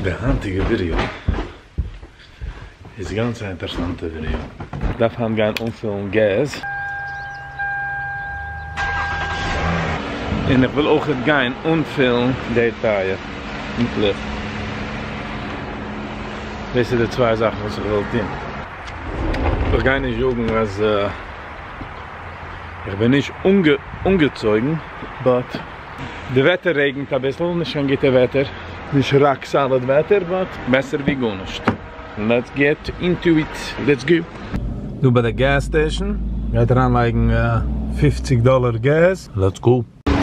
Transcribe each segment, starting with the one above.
די היינטיגע ווידעא איז גאנץ א אינטערסאנטע ווידעא. כ'דארף היינט גיין אנפילן געז. און איך וויל אויכעט גיין אנפילן די טייער מיט לופט. דאס איז די צוויי זאכן וואס איך וויל טון. איך גיי נישט זאגן אז איך בין נישט אנגעצויגן, באט די וועטער רעגנט אביסל, נישט קיין גוטע וועטער, נישט ראק סאליד וועטער, באט בעסער ווי גארנישט. לעטס געט אינטו איט, לעטס גאו. דא ביי די געז סטעישן, גייט אריינלייגן פופציג דאלער געז, לעטס גאו. ער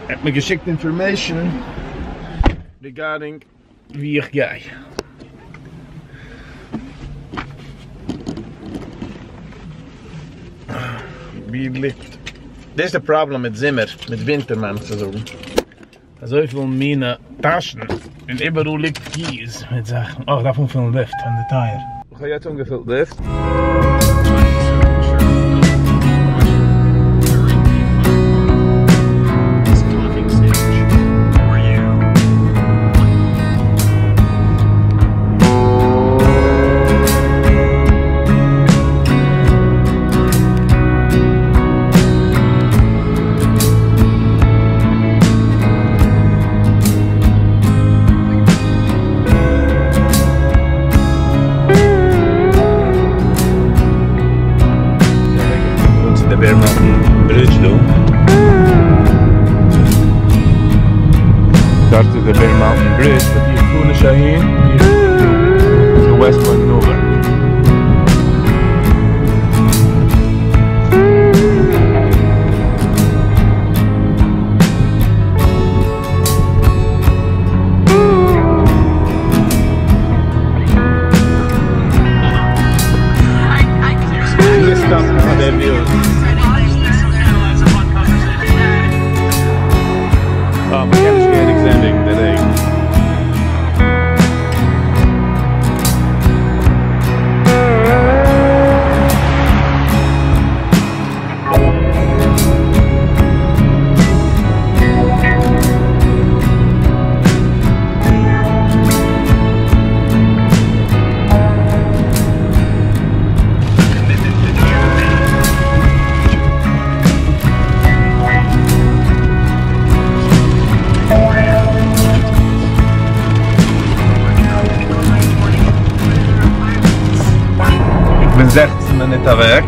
האט מיר געשיקט אינפארמעישן ריגארדינג ווי איך גיי. ווי ליגט. דאס איז די פראבלעם מיט זומער, מיט ווינטער מיין איך צו זאגן. אזויפיל מינע טאשן און איבעראל ליגט קיס מיט זאכן. אה, איך דארף אנפילן לופט פון די טייער. איך האב יעצט אנגעפילט לופט. די בער מאונטען ברידזש דא. דארט איז די בער מאונטען ברידזש באט איך פאר נישט אהין, איך פאר צו וועסט פוינט נוארק. איך בין זעכצן מינוט אוועק.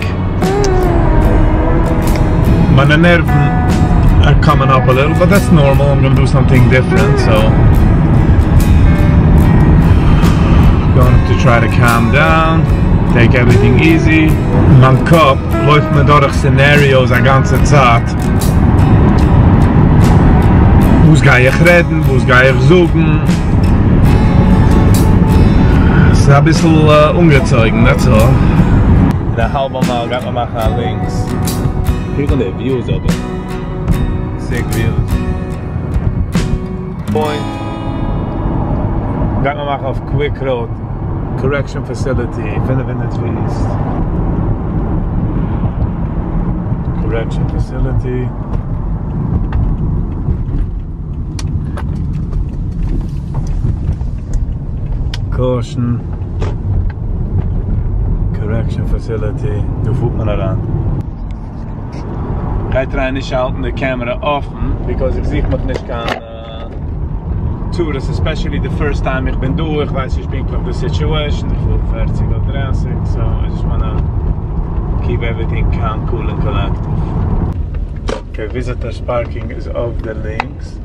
מיינע נערוון אר קאמינג אפ א ליטל באט דעטס נארמאל, איים גאנא דו סאמטינג דיפרענט סאו גאוינג טו טריי טו קאם דאון, טעיק עווריטינג איזי. מיין קאפ לויפט מיר דורך סינעריאוס א גאנצע צייט, וואס גיי איך רעדן, וואס גיי איך זאגן, ס'איז אביסל אנגעצויגן דעטס אלל. אין א האלבע מייל גייט מען מאכן א לינקס. קוק אן די וויוס אבער. סיק וויוס. פוינט. גייט מען מאכן אויף קוויק ראוד קארעקשאן פעסיליטי 500 פיס. קארעקשאן פעסיליטי. קאושן. קארעקשאן פעסיליטי. דא פארט מען אריין. גיי טרייען נישט האלטן די קעמערע אפן ביקאוז איך זוך מיך נישט קיין צרות עספעשעלי די פירסט טיים איך בין דא איך ווייס נישט פונקטליך די סיטועשן איך פאר פערציג אדער דרייסיג סאו איי דזשאסט וואנא קיפ עווריטינג קאם קול און קאלעקטיוו. אקעי וויזיטערס פארקינג איז אויף די לינקס.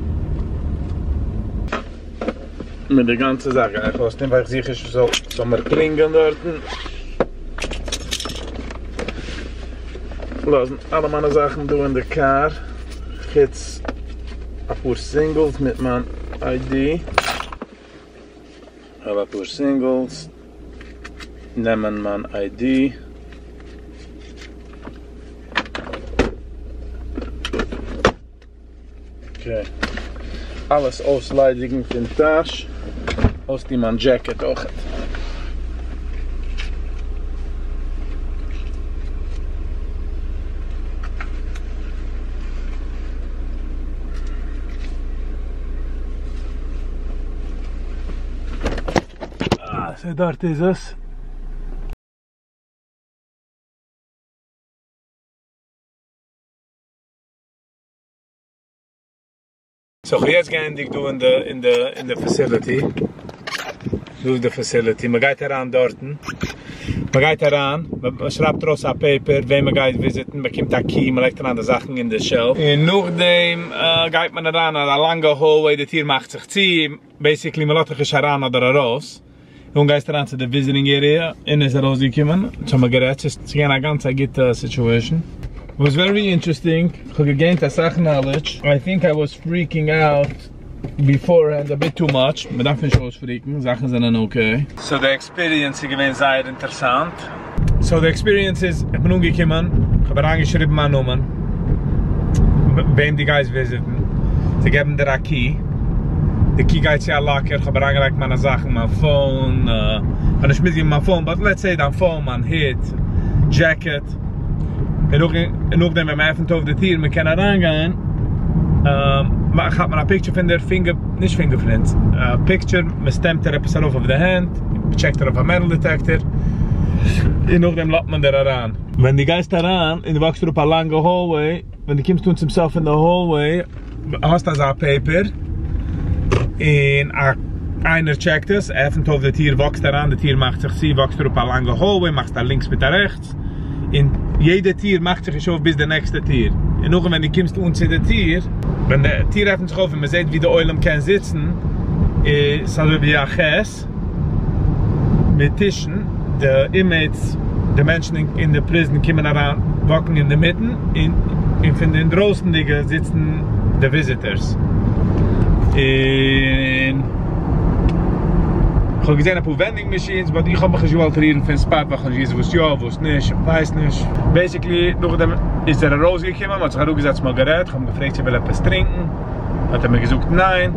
מיט די גאנצע זאך גיי איך אויסטון ווייל איך זוך נישט ס'זאל מיר קלינגען דארטן. לאזן אלע מיינע זאכן דא אין די קאר, חוץ אפאר סינגלס מיט מיין איי די. כ'האב אפאר סינגלס, נעמען מיין איי די. אקעי, אלעס אויסליידיגן פון טאש, אויסטון מיין דזשעקעט אויכעט. סאו דארט איז עס. סאו כ'האב יעצט געענדיגט דא אין די אין די אין די פעסיליטי, דא איז די פעסיליטי, מ'גייט אריין דארטן, מ'גייט אריין, מ'שרייבט ארויס א פעיפער וועם מ'גייט וויזיטן, מ'באקומט א קי, מ'לייגט אריין די זאכן אין די שעלף, און נאכדעם גייט מען אריין אין א לאנגע האלוועי, די טיר מאכט זיך צו, בעיסיקלי מ'לאזט דיך נישט אריין אדער ארויס, און גייסט אריין צו די וויזיטינג עריע, און ער איז ארויסגעקומען, אונז האמיר גערעדט, ס'איז געווען א גאנץ א גוטע סיטועשן. וואס ווערי אינטערעסטינג, כ'האב געגעינט אסאך נאלעדזש, איי טינק איי וואס פריקינג אוט ביפארהענד א ביט טו מאטש, מ'דארף נישט אויספריקן, זאכן זענען אקעי. סאו די עקספיריענס איז געווען זייער אינטערסאנט. סאו די עקספיריענס איז, איך בין אנגעקומען, איך האב אריינגעשריבן מיין נאמען, וועם דו גייסט וויזיטן, זיי געבן דיר א קי, די קי גייט צו א לאקער, איך האב אריינגעלייגט מיינע זאכן, מיין פאון, איך האב נישט מיטגענומען מיין פאון, באט לעטס סעי דיין פאון, מיין הוט, דזשעקעט, און נאכדעם ווען מען עפענט אויף די טיר מען קען אריינגיין, כאפט מען א פיקטשער פון דיר, פינגער, נישט פינגער פרינטס, א פיקטשער, מען סטעמפט דיר עפעס ארויף אויף די הענט. מען טשעקט ארויף א מעטאל דיטעקטער און נאכדעם לאזט מען דיר אריין. ווען דו גייסט אריין און דו וואקסט אראפ א לאנגע האלוועי, ווען דו קומסט אן צום סוף פון די האלוועי האסטו אזא פעיפער און א איינער טשעקט עס, עפענט אויף די טיר, וואקסט אריין, די טיר מאכט זיך צו, וואקסט אראפ א לאנגע האלוועי, מאכסט א לינקס מיט א רעכטס. און יעדע טיר מאכט זיך נישט אויף ביז די נעקסטע טיר, און נאכדעם ווען דו קומסט אן צו די טיר, ווען די טיר עפנט זיך אויף און מען זעט ווי די עולם קען זיצן, איז אזוי ווי א ח' מיט טישן, די אינמעיטס, די מענטשן אין די פריזן קומען אריין וואקן אינדערמיטן, און פון די אינדרויסנדיגע זיצן די וויזיטערס, און כ'האב געזען אפאר ווענדינג מאשינס באט איך האב מיך נישט געוואלט רירן פון ספאט ווייל כ'האב נישט געוואוסט וואס יא וואס נישט, איך ווייס נישט. בעיסיקלי נאכדעם איז ער ארויסגעקומען, מ'האט זיך אראפגעזעצט מ'האט גערעדט, כ'האב אים געפרעגט צו ער וויל עפעס טרינקן, האט ער מיר געזאגט ניין,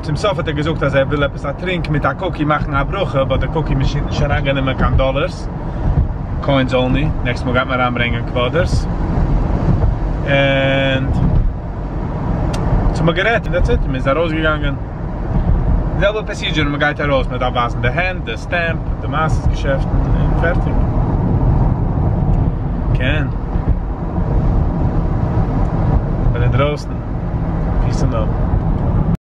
צום סוף האט ער געזאגט אז ער וויל עפעס א טרינק מיט א קוקי מאכן א ברכה, באט די קוקי מאשין האט נישט אריינגענומען קיין דאלערס, קוינס אנלי, נעקסט מאל גייט מען אריינברענגען קוואדערס, ענד אונז האמיר גערעדט און דעטס איט, און מ'איז ארויסגעגאנגען. די זעלבע פראסידזשער מען גייט ארויס מען דארף ווייזן די הענט די סטעמפ די מעשות געשעפטן און פערטיג. קען. כ'בין אינדרויסן. פיס ענד לאוו.